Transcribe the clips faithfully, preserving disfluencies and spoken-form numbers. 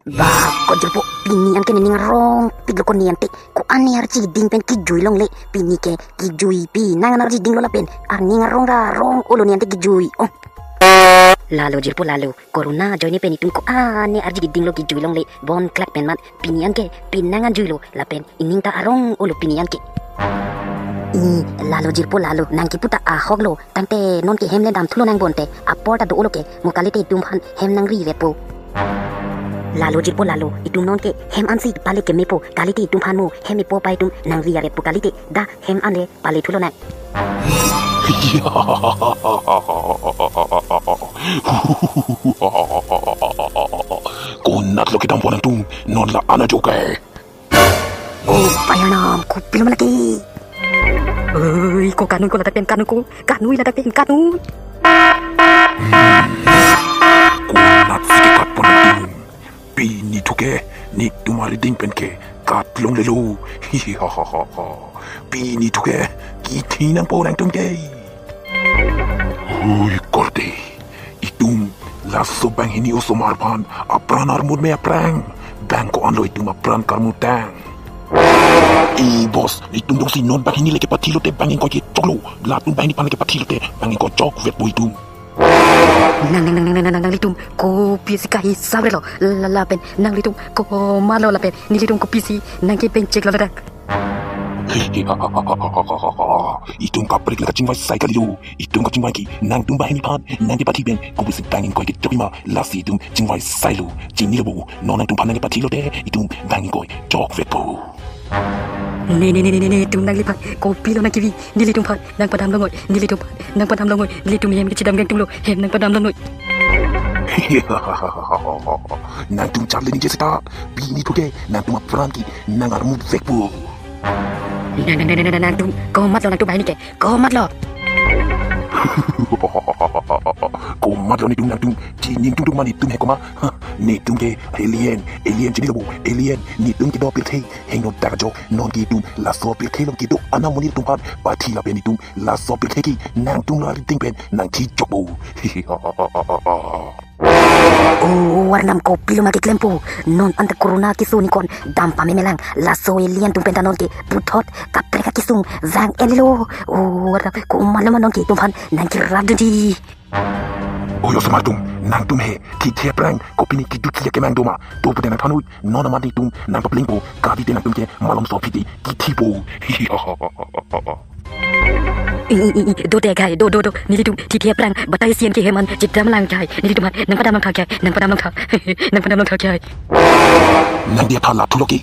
Ba, ko jirpo, pini anke nening arongpik lo ko ne ante. Ko-an ne archiding pen kejui longle, pini ke kejui, pinang an archiding lo lapen. Arning arong ra rong-olo ne ante kejui. Oh. Lalo jirpo lalo, corona ajoine pen itum ko-an ne archiding lo kejui longle, bon klak pen mat, pini anke pinang an jui lo, lapen ining ta arong-olo pini anke. I, lalo jirpo lalo, nang kepu ta ahok lo, tangte non ke hem le dam thulo nang bonte, apor ta do-olo ke, mo kalite itum aphan hem nangri repo. Lalo jirpo lalo, itum non ke hem ansi pale kemepo, kalite itum aphan mo hem ipo pa itum nangri repo kalite, da hem an le pale thulo nang. Konat lo kedam pon nangtum, non la-an ajoke. Oh, payanam, kopilo ma lake. Oi, ko kanui ko ladak pen kanui ko, kanui ladak pen kanui. Konat si kekat pon nangtum. Pini thu ke, netum ariding pen ke kat longlelo. Pini thu ke, kithi nangpo nangtum ke. Hui korte, itum laso banghini osomar aphan apran armut me aphrang. Bang ko-an lo itum apran karmutang. I boss, itum dong si non banghini le kepathi lote bang ingkoi kechok lo. Latum banghini aphan le kepathi lote bang ingkoi chokvekpo itum. Nang, nang, nang, nang, nang, nang, nanglitum, kopisi kahisap relo, la, lapen, nanglitum, komatlo lapen, nelitum kopisi, nang kebengchek lo ladak. Itum kaprek le kachingvai sai kalilo, itum kachingvai ke, nangtum banghini aphan, nang kepathi pen, kopisi bang ingkoi kechok pima, lasi itum chingvai sai lo, chinilo bo, non nangtum aphan nang kepathi lote, itum bang ingkoi chokvekpo. Ne, ne, ne, ne, ne, netum nangliphan, kopilo nang kevi, nelitum aphan, nang padam lonoi, nelitum aphan, nang padam lonoi, nelitum hem kechidam geng tumlo, hem nang padam lonoi. Nangtum charli ningje seta, pini thu ke, nangtum apran ke, nang armut vekpo. Nang, nang, nang, nang, nang, nangtum, komatlo nangtum banghini ke, komatlo. Komatlo netum nangtum, chining tum tum ma netum he koma, ha, netum ke alien, alien chinilo bo, alien, netum kedo pirthe, hingno dak jo, non ke itum, laso pirthe along kedo, amonit atum aphan, pathi lapen itum, laso pirthe ke, nangtum lo ariding pen, nangthi chokpo. Oh, arnam kopilo ma keklempo, non anta corona keso ni kon, dam pame melang, laso alien atum pen ta non ke, puthot, kaprek akesung, vang-etlo, oh, arnam, komatlo ma non ke, itum aphan, nang kerap dunji. Oi osomar atum, nangtum he, thithe aphrang, kopine kiduk kiya kemang doma, to pute nangthanoi, non amat netum, nang paplengpo, kalite nangtum ke, malom so pite, kithipo. I, i, i, i, do te kai, do, do, do, nelitum, thithe aphrang, batai sien ke hem an, chidam lang kai, nelitum aphan, nang padam langtha kai, nang padam langtha, nang padam langtha kai. Nang dia tha la thulo ke,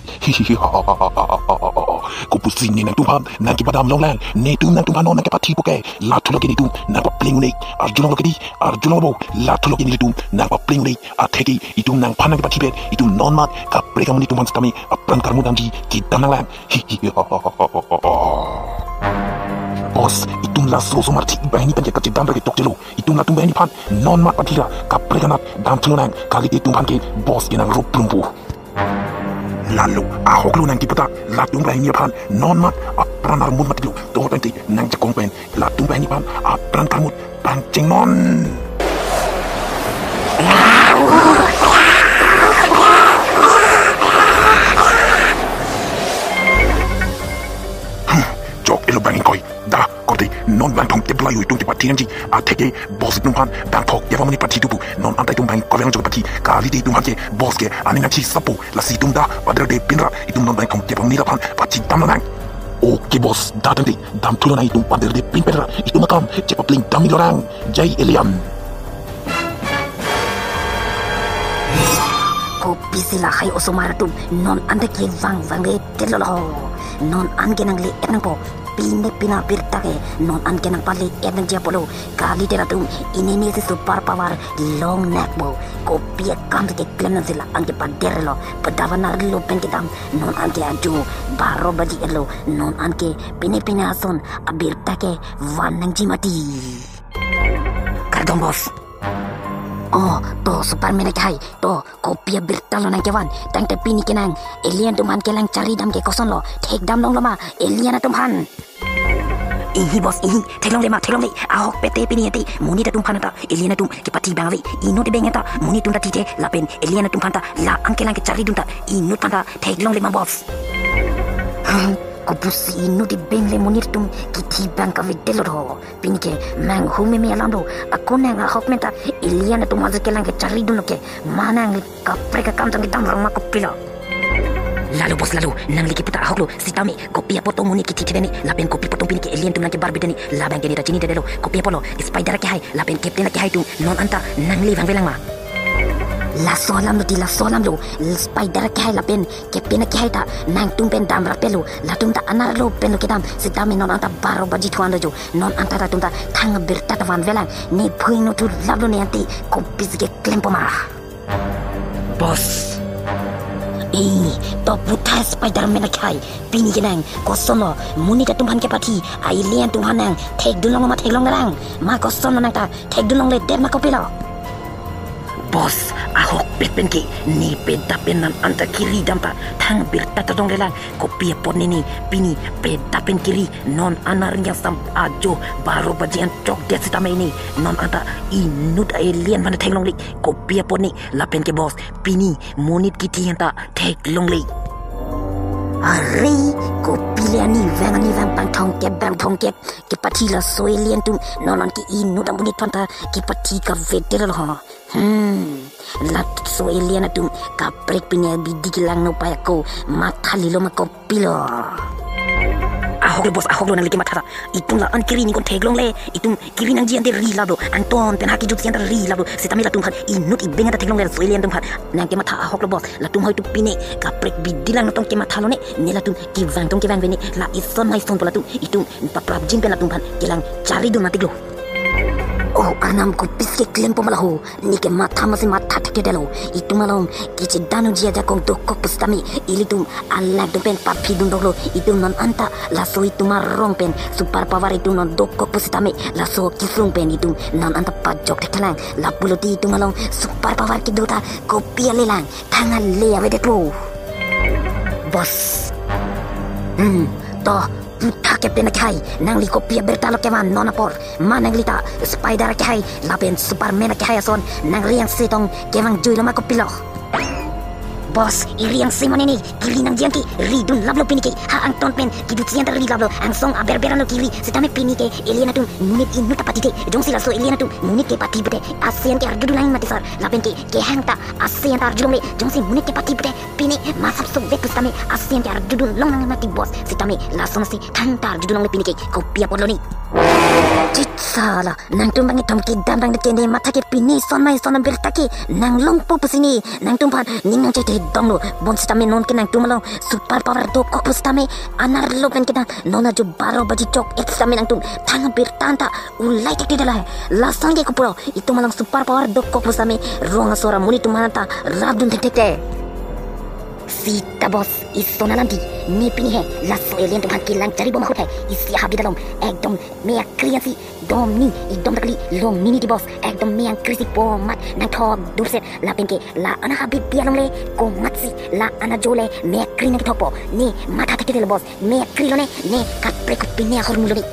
kopusi ne nangtum aphan, nang kepadam longlang, netum nangtum aphan non nang kepathipo ke, la thulo ke netum, nang papleng un-e, arjulonglo ke di, arjulonglo bo, la thulo ke nelitum, nang papleng un-e, atheke, itum nangphan nang kepathi pen, itum non amat, kaprek amonit atum aphan setame, apran karmut damji, kedam nanglang. Boss, itum laso osomar thik banghini pen ke kachidam ra ke tokchelo, itum latum banghini aphan, non amat pathi ra, kaprek anat, dam thulo nang, kalite itum aphan ke, boss ke nang rop plumpo. Lalo, ahoklo nang kepu ta, latum banghini aphan, non amat, apran armut matlo, to tangte, nang jakong pen, latum banghini aphan, apran karmut, pangcheng non. Hmm, chok-etlo bang ingkoi. Da, korte, non bang thom tep layo itum kepathi nangji. Atheke, boss itum aphan, bang thok, ya bang mani pathi tupu. Non anta itum bang ingkoi bang chok pathi. Kalite itum aphan ke, boss ke, aning nangchisappo. Lasi itum da, pader de pin ra. Itum non bang thom tep bang mani aphan, pathi dam nang. Oke boss, da tangte, dam thulo nang itum pader de pin pet ra. Itum akam, chepapleng dam ni lo nang. Jai alien. Kopisi lahai osomar atum, non anta kevang vang le tet lo lo. Non an ke nangle-et nangpo, pine pina birta ke, non an ke nangpale-et nangji apotlo, kalite latum, inini si super power, long neck bo, kopi akam si keklem nang si la an ke pader lo, padava nar lo pen kedam, non an ke aju, baro baji-et lo, non an ke, pine pina ason, abirta ke, van nangji mati. Kardom boss. Oh, to Superman ke hai, to kopi abirta lo nang kevan, tangte pini ke nang, alien atum aphan kelang chari dam ke koson lo, thek dam longlo ma, alien atum aphan. Ihi boss, ihi, theklongle ma, theklongle. Ahokpet te pini ati, monit atum aphan ta, alien atum kepathi abang ave. Inut abeng ta, monit atum ta thithe, lapen alien atum aphan ta, la-an kelang kechari dun ta, inut aphan ta, theklongle ma boss. Hmm, kopusi inut abeng le monit atum kethi abang kavedetlo do. Pini ke manghumeme alam do, ako nang ahokpet ta, alien atum aja kelang kechari dunlo ke, ma nangli kaprek akam tang kedam rong ma kopilo. Lalo boss lalo, nangli kepu ta ahoklo, sitame kopi apot tong monit kethithe ne, lapen kopi apot tong pini ke alien atum nangkebarbedet ne, labang ke ne ta chinidetlo, kopi apotlo, spider akehai, lapen captain akehai atum, non anta nangli vangvelang ma. Laso alam lo ti, laso alam lo, spider akehai lapen captain akehai ta, nangtum pen damrap pelo, latum ta anerlo penlo kedam, sitame non anta baro baji thu-an lo jo, non anta latum ta thang abirta ta vanvelang, ne phuing no thu laplo ne ante, kopisi keklem po ma. Boss. Eh, to puthot Spider-Man akehai. Pini ke nang, kosonlo, monit atum aphan kepathi, alien atum aphan nang thekdun longlo ma theklongle lang. Ma kosonlo nang ta, thekdun longledet ma kopilo. Boss, ahokpet pen ke, ne pedap pen non anta kiri dam ta, thang abirta ta donglelang, kopi apot ne ne, pini pedap pen kiri, non aner yang sam ajo, baro baji an chokdet sitame ne, non anta inut alien aphan theklongle, kopi apot ne, lapen ke boss, pini monit kethi anta theklongle. Are, kopi le ani vang ani vang pangthong kep bang thong kep, kepathi laso alien atum, non non ke inut amonit aphan ta kepathi kavedetlo ho. Hmm, laso alien atum, kaprek pini abidi kelang no paya ko, matha lilo ma kopilo. Ahoklo boss, ahoklo nangli kematha ta. Itum la-an kiri ningkon theklongle, itum kiri nangji ante ri laplo, angton pen ha kejutsi anta ri laplo, sitame latum aphan inut abeng ta theklongle laso alien atum aphan. Nang kematha ahoklo boss, latum hoi tu pini kaprek bidi lang no tong kemathalo ne, ne latum kevang tong kevangve ne, la ison ma ison po latum, itum paprapjin pen latum aphan kelang chari dun matiklo. Oh, arnam kopisi keklem po ma laho, ne kematha masi matha thekthedetlo, itum along kechedam nangji ajakong dokok pusitame, ilitum alak dun pen paphi dun doklo, itum non anta laso itum arong pen super power itum non dokok pusitame, laso kisung pen itum non anta pajok thekthelang, lapulo ti itum along super power kedo ta kopi ale lang, thang ale avedet po. Boss. Hmm, to, puthot captain akehai, nangli kopi abirta lo kevan non apor, ma nangli ta spider akehai, lapen Superman akehai ason, nangli angse tong kevang juilo ma kopilo. Boss, iri angse mane ne, kiri nangji an ke ridun laplo pini ke, ha angton pen kejutsi anta ri laplo, angsong aberber anlo kiri, sitame pini ke alien atum monit inut ta pathithe, jongsi laso alien atum monit kepathi pute, ase an ke arjudun lang mati sar, lapen ke kehang ta ase an ta arjulongle, jongsi monit kepathi pute, pini masap sokvek pusitame ase an ke arjudun long nang mati boss, sitame lason ase thang ta arjudun longle pini ke, kopi apotlo ne. Chit sala, nangtum bang ithom kedam bang ke ne matha ke pini son ma ison abirta ke nanglongpo pusi ne, nangtum aphan ning nangchethe donglo, bonsitame non ke nangtum along super power dokok pusitame, anerlo pen kedam, non ajo baro baji chok-et sitame nangtum thang abirta anta ulai thekthedetlo, lason ke kopilo, itum along super power dokok pusitame, rong asor amonit atum aphan ta rapdun thekthekte. Sita boss, ison alam ti, ne pini he, laso alien atum aphan kelang chari bom ahut he, isi habit along, ekdom me akri ansi, dom ni, ekdom ta kali, long ni ni ti boss, ekdom me angkri si po mat, nangthok durset, lapen ke, la-an habit pi along le, komatsi, la-an ajo le, me akri nangkethokpo, ne matha thekthedetlo boss, me akrilo ne, ne kaprek pini ahormulo ne.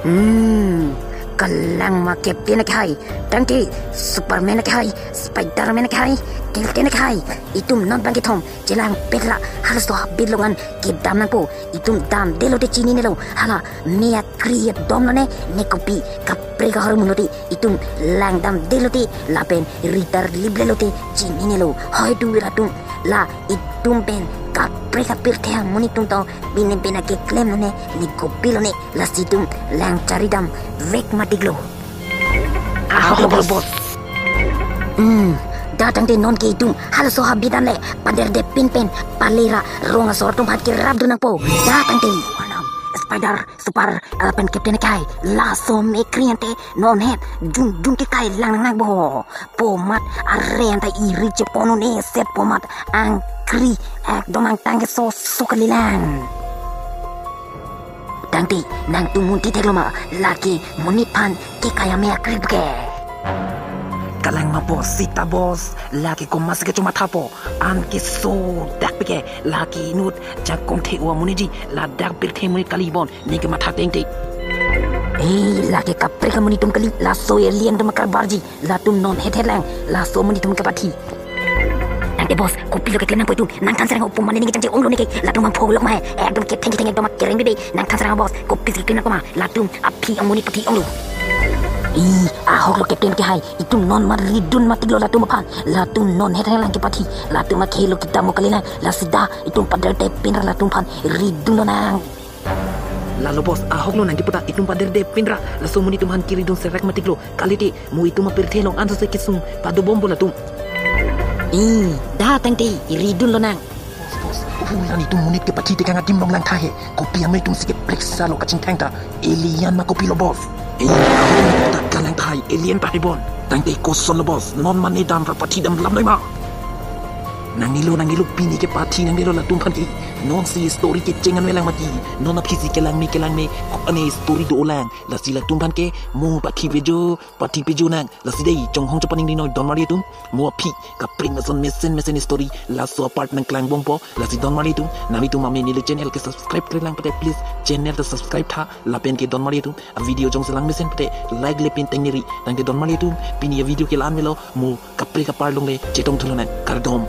Hmm, kalang ma captain akehai, tangte Superman akehai, Spiderman akehai, captain akehai, itum non bang kethom, chelangpet la, halaso habit along an kedam nangpo, itum damdetlo te chininelo, hala me akri domlo ne, ne kopi kaprek ahormulo te, itum langdamdetlo te, lapen ritar liblelo te, chininelo, hoi tu iratum, la itum pen kaprek apirthe amonit atum to, pini pena keklemlo ne, ne kopilo ne, lasi itum lang chari damvek matiklo. Ahok lo boss. Hmm, da tangte non ke itum, halaso habit an le, paderdepin pen, palera, rong asor atum aphan kerapdun nangpo, da tangte. Spider, super, lapen captain akehai, laso me akri ante, non het, jung jung ke kai lang nang nang bo. Po mat, are anta iri chepon un-e set po mat, angkri, ekdom angtang ke so so kalilang. Tangte, nangtum munti theklo ma, lake monit aphan kekai ame akri ke. Kalang ma boss, sita boss, lake komatsi kechomathapo, an keso dak pike, lake inut jakong the-o amonitji, ladak pirthe amonit kali bon, ning kematha tengte. Eh, lake kaprek amonit atum kali, laso alien atum akarbarji, latum non hethet lang, laso amonit atum kepathi. Tangte boss, kopilo keklemnangpo itum, nangthan serang upu mane ning kechangche onglo neke, latum bang pholok ma he, ekdom ketheng ketheng ekdom akereng bebe, nangthan serang boss, kopisi keklemnangpo ma, latum aphi amonit pathi onglo. Ih, ahoklo captain kehai, itum non ma ridun matiklo latum aphan, latum non hethet lang kepathi, latum akhelo kita mo kali lang, lasi da, itum paderdepin ra latum aphan, ridun lonang. Lalo boss, ahoklo nangkepu ta, itum paderdepin ra, laso amonit atum aphan kiridun serek matiklo, kalite, mo itum apirthe along ansose kesung, padobompo latum. Ih, da tangte, ridun lonang. Boss, boss, uhu, itum monit kepathi tekang adim along langtha he. Kopi amonit atumsi keprek salo kachingthang ta. Alien ma kopilo boss. Eh, ahok ta kalang tahai, alien tahai bon. Tangte kosonlo boss, non mane dam ra pathi dam lam noi ma. Nangnelo, nangnelo, pini kepathi nangnelo latum aphan ke. Nonsi story kecheng an velang mati. Non aphisi kelangme kelangme, kok ane story dolang. Lasi latum aphan ke, mo pathi pejo, pathi pejo nang. Lasi dei, chonghong chopaning di noi, donmari atum. Mo aphi, kaprek ason mesen mesen story, laso apart nangklangbompo, lasi donmari atum, nanglitum amen neli channel ke subscribe kre lang pute, please, channel ta subscribe tha, lapen ke donmari atum, a video jongsi lang mesen pute, like le pin tengneri, tangte donmari atum, pini a video ke la-an melo, mo kaprek apart along le, chetong thu lonang, kardom.